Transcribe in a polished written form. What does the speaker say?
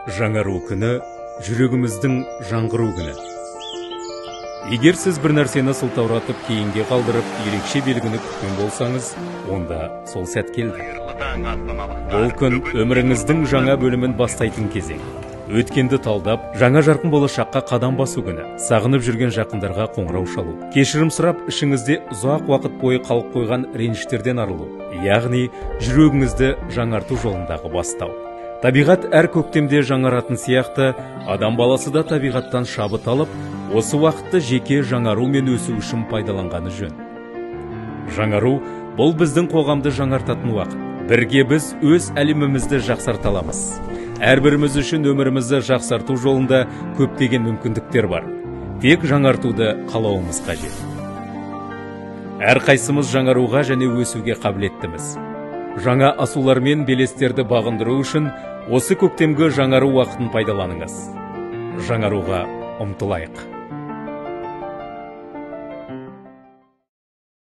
Жаңару күні жүрегіміздің жаңғыру күні. Егер сіз бір нәрсені сылтауратып кейінге қалдырып, ерекше белгіні күткен болсаңыз, онда сол сәт келді. Бұл күн өміріңіздің жаңа бөлімін бастайтын кезең. Өткенді талдап, жаңа жарқын болашаққа қадам басу күні. Сағынып жүрген жақындарға қоңырау шалу. Кешірім сұрап, ішіңізде ұзақ уақыт бойы қалып қойған реніштерден арылу. Яғни жүрегіңізді жаңарту жолындағы бастау. Табиғат әр көктемде жаңаратын сияқты, адам баласы да табиғаттан шабыт алып, осы уақытты жеке жаңару мен өсу үшін пайдаланғаны жөн. Жаңару бұл біздің қоғамды жаңартатын уақыт. Бірге біз өз әлемімізді жақсарта аламыз. Әрбіріміз үшін өмірімізді жақсарту жолында көптеген мүмкіндіктер бар. Тек жаңартуды қалауымыз қажет. Әрқайсымыз жаңаруға және өсуге қабілеттіміз. Жаңа асулар мен белестерді бағындыру үшін осы көктемгі жаңару уақытын пайдаланыңыз. Жаңаруға ұмтылайық.